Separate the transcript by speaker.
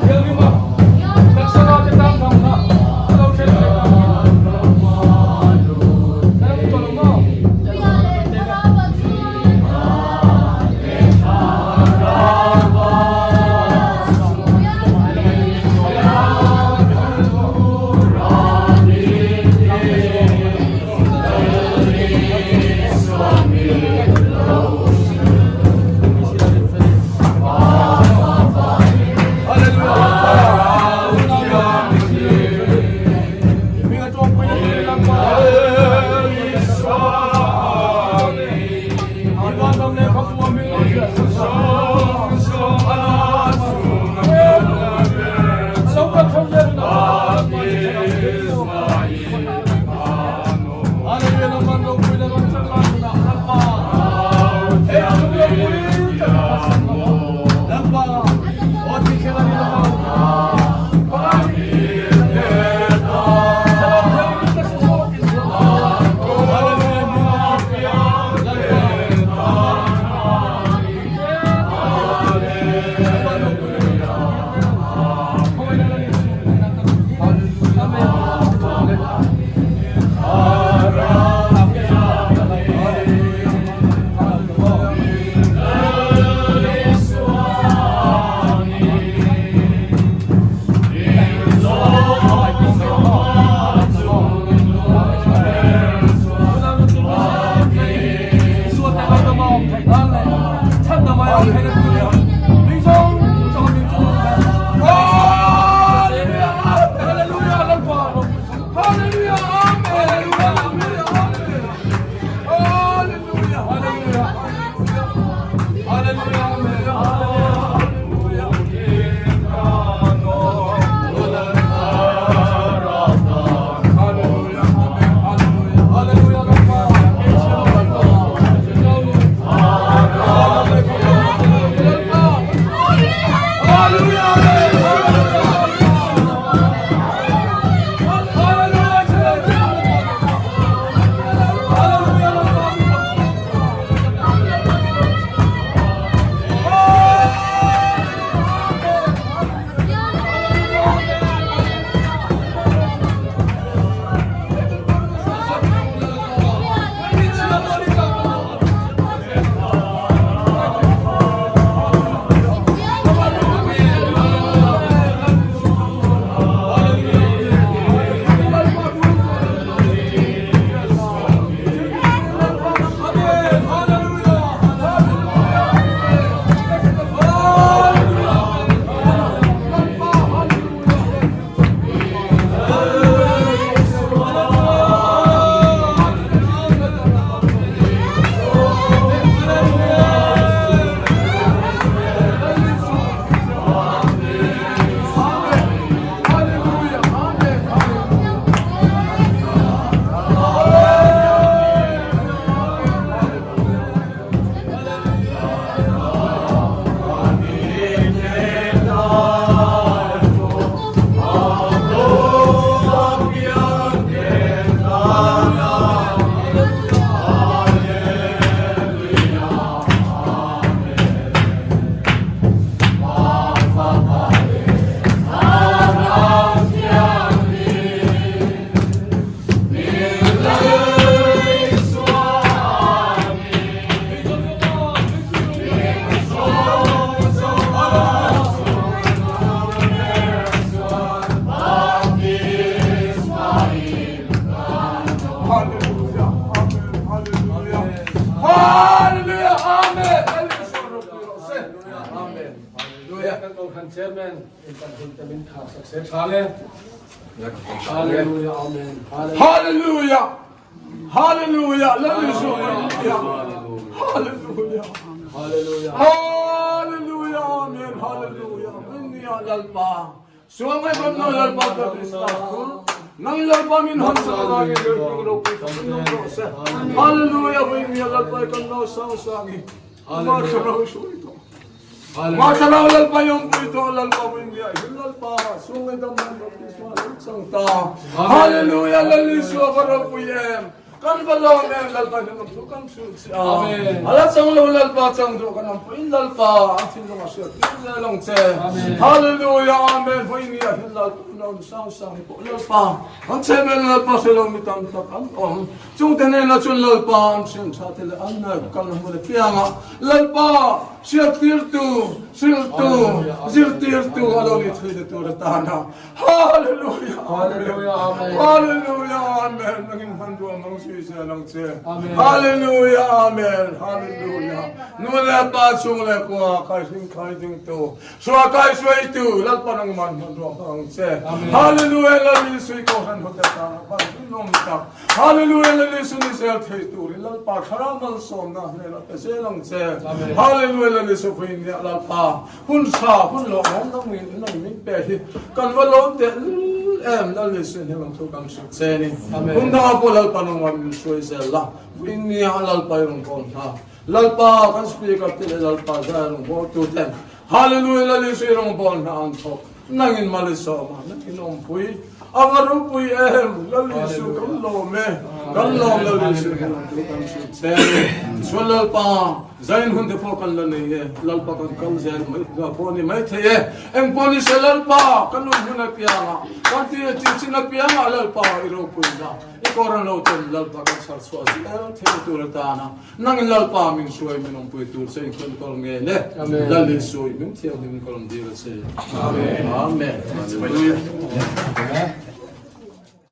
Speaker 1: Thianghlim a taksa te tan damna a lo thlen theih avangin kan awm tawh lo maw?
Speaker 2: Hallelujah! Hallelujah! Lal Isua Hallelujah! Hallelujah! Hallelujah! Hallelujah! Amen! Hallelujah! Hallelujah! Lalpa Sual ngaihtuahna Lalpa ka Krista chu nang Lalpa min hawn sak avangin rilru ropui tak in awm rawh se. Hallelujah Vawiin Lalpa i kan nau sang sang i ma thlarau i hruai tawh. Ma thlarau Lalpa i awmpui tawh Lalpa vawiin i hin Lalpa sual ngaihdam nan baptisma lo chang ta. Hallelujah Lal Isua va ropui em. Kan va lawm em Lalpa hian kan thu kan hrilh che a. A la chang lo Lalpa chang duh kan awm pawhin Lalpa an thinlung a hriat tir zel ang che. Hallelujah Amen Vawiin ah hian Lalpa in a awm sang sang hi pawh Lalpa an chhe vel Lalpa hre lo mi tam tak an awm. Chungte hnenah chuan Lalpa an hrian tha te leh an kal hmun apianga Lalpa hriattirtu, hrilhtu, zirtirtu a lo ni thei na tur atana Hallelujah Amen Hallelujah Amen Nangin hmanrua mang zui zel ang che Hallelujah Amen Hallelujah Nu leh pa chung leh kua kai hring khai dingtu Sua kai suaitu Lalpa nangman hmanrua hmang ang che Hallelujah Lal Isui Kohhran hotel tana ban rinawm tak Hallelujah Lal Isu ni zel thei turin Lalpa Thlarau malsawmna hnenah pe zel ang che Hallelujah Lal Isu vawiin nia Lalpa hun tha hun lawmawm nang min nang min pe hi kan va lawm teh lul em Lal Isu in helam thu kan hrilh che ni hun dangah pawh Lalpa nangmah min hruai zel la vawiin nia Lalpa i rawn kawn hna Lalpa kan speaker te leh Lalpa zai rawn bawltu ten Hallelujah Lal Isu i rawn bawl hna an thawk Nangin Malisawma, nangin awmpui a va ropui em, Lal Isu kan lawm e, kan lawm Lal Isu hi lawm tu kan hrilh che ni. Tichuan Lalpa, zain hun te pawh kan la nei e, Lalpa kan kal zel mai hna pawh a ni mai thei e, eng pawh ni se Lalpa kan nun hun apiangah, kan ti e tih chin apiangah Lalpa i ropui na, i kawr an lo ten Lalpa kan chhar chhuah zel thei tur atana. Nangin Lalpa min hruai min awmpui tur che in khawn nge le. Lal Isui min thianghlim in ka rawn dil a che. Amen. Hallelujah.